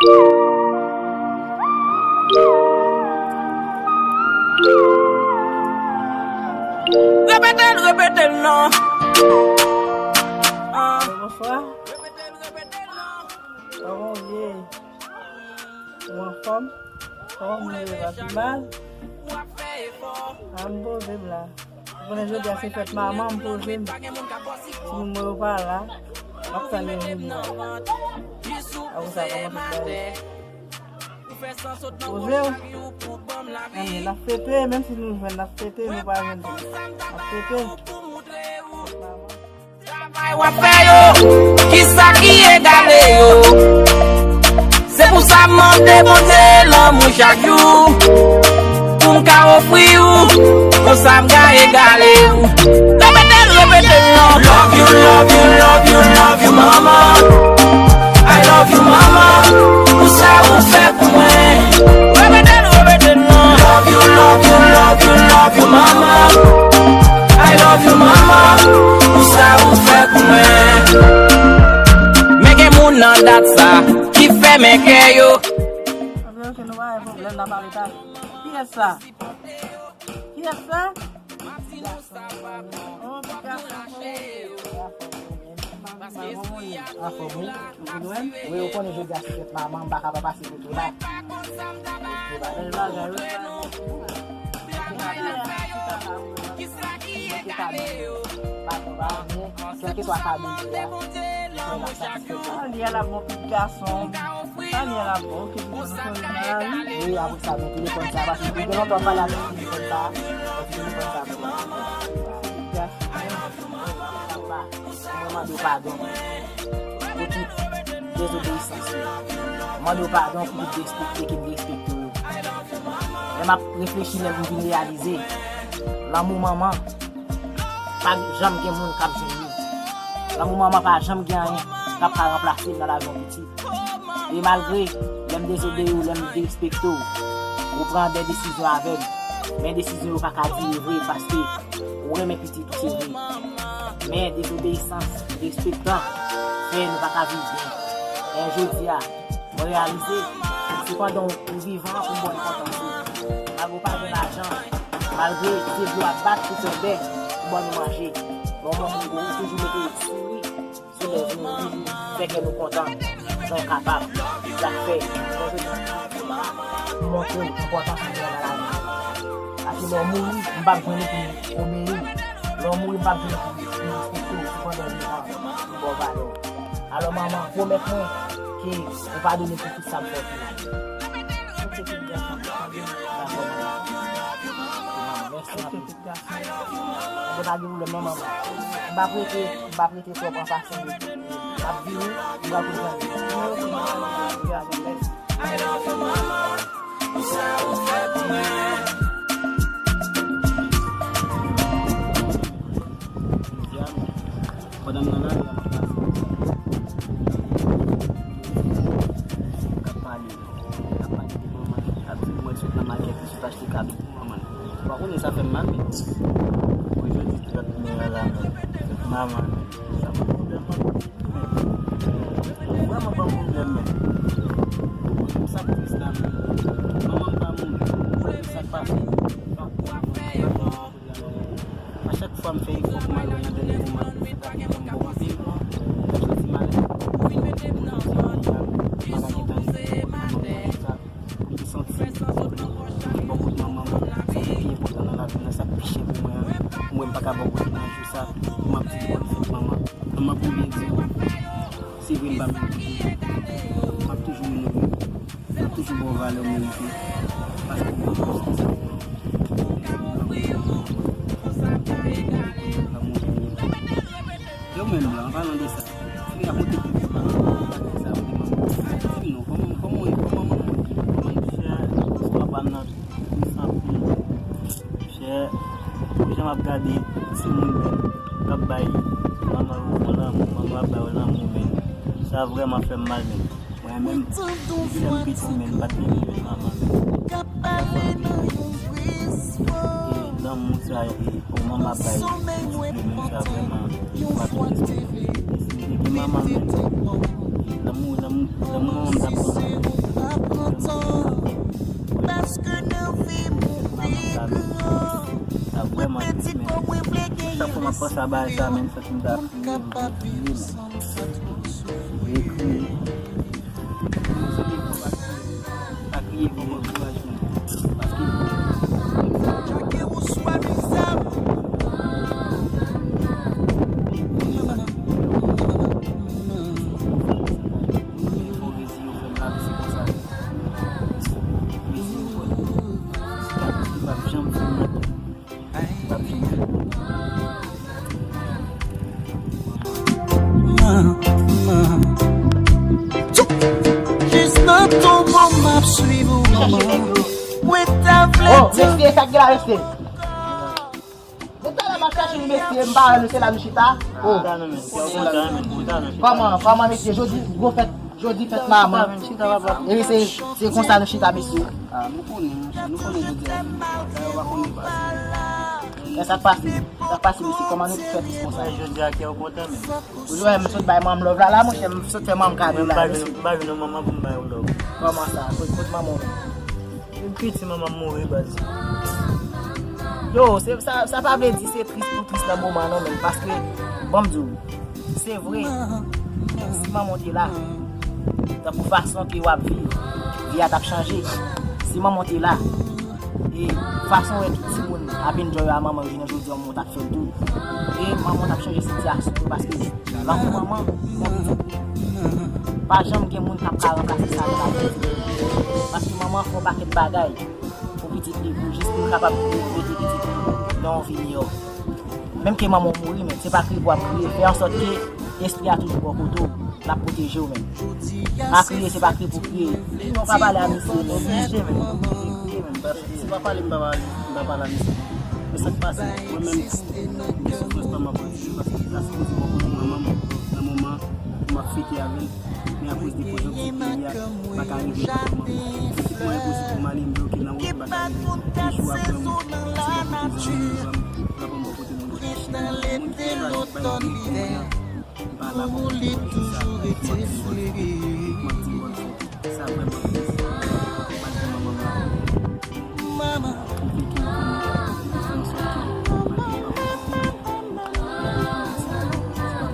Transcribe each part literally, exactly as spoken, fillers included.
Repete l, repete l non. Ah. Bonswa. Kòman w ye? Ou anfòm? Kòman moun yo va pi mal? A m poze m la. Ou konnen jodi a se fèt manman, m poze m. Timoun mwen yo pa la. M ap tann yo vini la. Apre sa, kòman tout bagay? Poze w. Anyen, n ap fete, menm si nou jwenn, n ap fete, nou pa jwenn tou. N ap fete. Travay w ap fè yo, kisa ki egale yo? Se pou sa m mande Bondye lanmou chak jou, pou m ka ofri ou, konsa m ka egale ou. Repete l, repete l non. Love you, love you, love you, love you, mama. I love you, mama. Pou sa ou fè pou mwen. Repete l, repete l non. Love you, love you, love you, love you, mama. I love you, mama. Pou sa ou fè pou mwen. Men gen moun nan dat sa ki fèmen kè yo. Anpil ke nou pa gen pwoblèm nan pale ta. Kiyès sa? Kiyès sa? Oh, piga sa. Anfòm wi. Wi, ou konnen jodi a se fèt manman, m pa ka pa pase kote w la. Bèl bagay, wi. Kèlkeswa kado li ye a, mwen ap satisfè. Sa li a la bon pitit gason. Sa li a la bon, ok, pitit gason, wi. Wi, apre sa, men telefòn sa, paske depi gen lontan m pale avèk telefòn sa, paske telefòn sa pou mwen. Pitit gason. Mwen mande w padon pou tout dezobeyisans yo. Mwen mande w padon pou tout derespekte ke m derespekte w yo. Lè m ap reflechi, lè m vin reyalize, lanmou manman, pa janm gen moun k ap jwenn li. Lanmou manman pa janm gen anyen k ap ka ranplase l nan lavi yon pitit. E malgre lè m dezobeyi w, lè m derespekte w, ou pran de desizyon avè m, men desizyon yo pa ka dire vre paske ou renmen pitit ou, se vre. Men dezobeyisans, derespektan, fè nou pa ka viv byen. E jodi a, mwen reyalize, se pandan ou vivan pou m ba w enpòtans ou. Malgre w pa gen lajan, malgre se dlo ap bat pou fè bè, pou ban nou manje. Men w toujou mete souri sou lèv nou, toujou fè kè nou kontan, jan w kapab. Sa k fè, mwen jodi a, m montre w enpòtans ou gen nan lavi. Paske lè w mouri, m p ap jwenn ou pou m obeyi w. Lè w mouri, m p ap jwenn ou pou m respekte w. Se pandan w vivan, m ba w valè w. Alò, manman, pwomèt mwen ke ou padone m pou tout sa m fè w. Ok, pitit gason. Dakò, manman. Mèsi anpil. Mwen pa gen pwoblèm non, manman. M p ap rete, m p ap rete twòp an pasan. M ap vini, m pral pou zanmi. Pandan m nan lari a, m ap pase. M ap pale. L ap pale de manman l, l ap di mwen sot nan makèt, li sot achte kado pou manman l. Ou pa konnen sa fè m mal, men. Wi, jodi trant me a la, men. Fèt manman, men. Sa ban m pwoblèm, men. Vrèman ban m pwoblèm, men. Ou konnen sa k tris la, men. Manman m pa mouri. Ou konnen sa k pase. A chak fwa m fè efò pou m al wè l nan dènye moman, se pa gen moun bò kote m, m ap santi malè. M ap santi malè, m pa ka gen tan pou m manje sa. M te santi m te bò kote manman m, sa ki pi enpòtan nan lavi m nan, sa k pi chè pou mwen an. Mwen m pa ka bò kote l nan jou sa, pou m ap di l bòn fèt manman. Manman pou byen di w, se vre m pa merite. M ap toujou onore w. M ap toujou ba w valè w merite. Paske w gen plis ke sa pou mwen. Lanmou ou gen pou mwen. Yo menm la, an palan de sa, si w rakonte tout bagay sa yo de manman, di m non, kòman, kòman w ye, kòman manman w ye, kòman w ye? Chè, istwa pa m nan tris anpil. Chè, jan m ap gade timoun k ap bay manman yo lanmou, manman yo ap ba yo lanmou, men sa vrèman fè m mal, men. Mwen menm, depi lè m piti, men m pa t gen jwèt manman. E lanmou sa, e, pou manman bay pitit li menm, sa vrèman, m pa t respekte. E si m te gen manman, men, l Lanmou, lanmou, lanmou manman m t ap pran. Sa vrèman tris, men. Chak fwa m ap panse a bagay sa, men, m santi m ta kriye, m ta kriye, men. Mwen kriye. Pa kriye pou bon kouraj, men. Paske Jis nan tonbo m ap swiv ou, manman. Mwen ta vle. Oh, mesye, sa k gen la, mesye? Depi talè m ap chache nou, mesye, m pa wè nou, se la nou chita. Oh. Kòman, kòman, mesye, jodi gwo fèt, jodi fèt manman. Epi se, se konsa nou chita, mesye. Ah, nou konnen, monchè, nou konnen jodi a se fèt manman. Sa yo pa konnen pase. Men sa k pase, sa k pase, mesye, kòman nou fè tris konsa? Jodi a kè w kontan, men. Ou wè, m sot bay manman m love la, la, monchè, m sot fè manman m kado la, mesye. M pa jwenn yon manman pou m bay yon love. Kòman sa? Kot, kot manman w menm? Depi piti manman m mouri, baz. Yo, se, sa, sa pa vle di se tris pou tris nan moman non, men paske, bon, m di w, se vre, si manman w te la, tankou fason ke w ap viv, vi a t ap chanje. Si manman w te la, e fason w wè tout timoun ap enjoy a manman yo jounen jodi a, manman w t ap fè l tou. E manman w t ap chanje sitiyasyon yo, paske lanmou manman, pa janm gen moun k ap ka ranplase sa nan lavi. Paske manman fè yon pakèt bagay pou pitit li, pou jis pou l kapab mete pitit li nan yon vi miyò. Menm ke manman w mouri, men se pa kriye pou w ap kriye. Fè ansòt ke espri a toujou bò kote w, l ap pwoteje w, men. Pa kriye, se pa kriye pou kriye. Sinon, w ka pale a misye, men. Oblije, men. Oblije kriye, men. Paske si w pa pale, m pa pale, m pa pale a misye. Men sa k pase, mwen menm tou, m gen soufrans pa m ap andiye, paske m ta sipoze bò kote manman m nan moman pou m ap fete avè l. Men akoz de pwoblèm sou peyi a, m pa ka rive bò kote manman m. Pitit mwen enposib pou m ale, m bloke nan wout, m pa ka rive. De jou apre, m sou bò kote zanmi m, yo pa m, yo pa m bò kote moun ki chita. Moun ki chita, se pa yon moun kounye a. M pa la pou m di sa. M ap di w, m ap di w, m ap di w. Sa vrèman tris. Malgre manman m la, m vle ke l konnen, m fè ansòt ke malgre l pa kontan, se pa volonte m.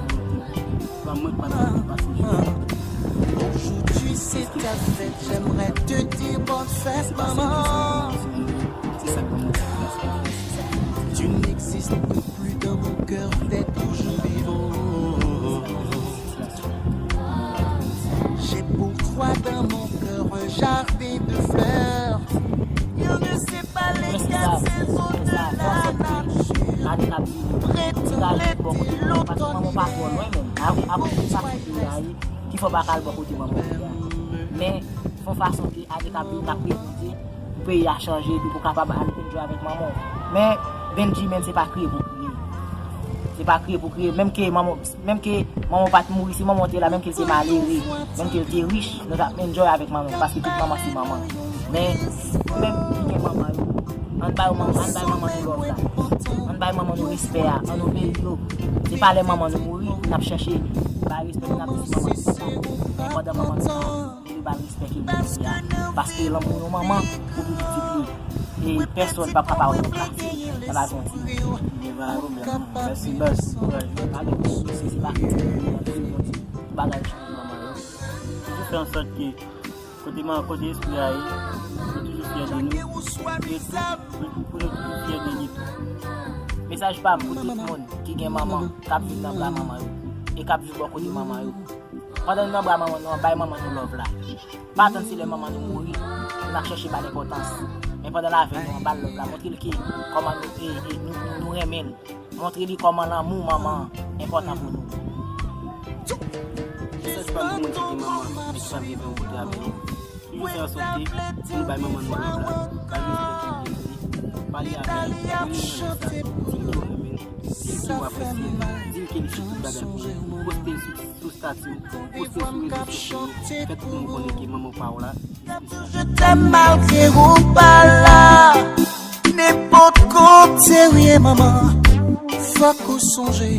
Se pa mwen k pa t vle pase jou. Aujourd'hui c'est ta fête, j'aimerais te dire bonne fête, maman. Tu n'existes plus dans mon cœur, t'es toujours vivant. J'ai pour toi dans mon cœur un jardin de fleurs. Il ne sait pas les quatre saisons de la nature. Printemps, l'été, l'automne, l'hiver. Ki fè w pa ka al bò kote manman w ye a. Men, fè yon fason ke ane k ap vini, n ap revize pou peyi a chanje, epi pou w kapab al enjoy avèk manman w. Men, Benji, men, se pa kriye pou kriye. Se pa kriye pou kriye. Menm ke manman, menm ke manman w pa t mouri, si manman w te la, menm ke l te malere, menm ke l te rich, nou t ap enjoy avèk manman, paske tout manman se manman. Men, nou menm ki gen manman yo, ann bay manman, ann bay manman nou love la. Ann bay manman nou respè a, ann obeyi yo. Se pa lè manman nou mouri, n ap chèche bay respè, n ap di si manman nou kontan. Men pandan manman nou la, nou dwe ba l respè ke l merite a. Paske lanmou yon manman pou pitit li, e pèsòn p ap ka pa ranplase nan lavi yon timoun. Gen pa pwoblèm. Mèsi, baz. Kouraj. Bagay yo chanje manman yo. Toujou fè ansòt ke kote man, kote espri a ye, nou toujou fyè de nou. E tou, pou, pou nou toujou fyè de li tou. Mesaj pa m pou tout moun ki gen manman k ap viv nan bra manman yo e k ap viv bò kote manman yo. Pandan nou nan bra manman nou an, bay manman nou love la. Pa tann se lè manman nou mouri pou n ap chèche ba l enpòtans. Men pandan l avèk nou an, ba l love la. Montre l ke kòman nou, e, e, nou, nou, nou renmen l. Montre li kòman lanmou manman an enpòtan pou nou. Mesaj pa m pou moun ki gen manman, men ki pa t gen yon kote avè yo. Toujou fè ansòt ke pou nou bay manman nou love la, bay respè ke l merite. Pale avè l, konnen nan lè sa, di l ke w renmen l, di l ke w apresye l, di l ke li se tout bagay pou ou. Poste l sou, sou estati w, poste l sou rezo sosyo yo, fè tout moun konnen ke manman pa w la. Je t'aime malgré ou pa la. Nenpòt kote w ye, manman, fòk ou sonje.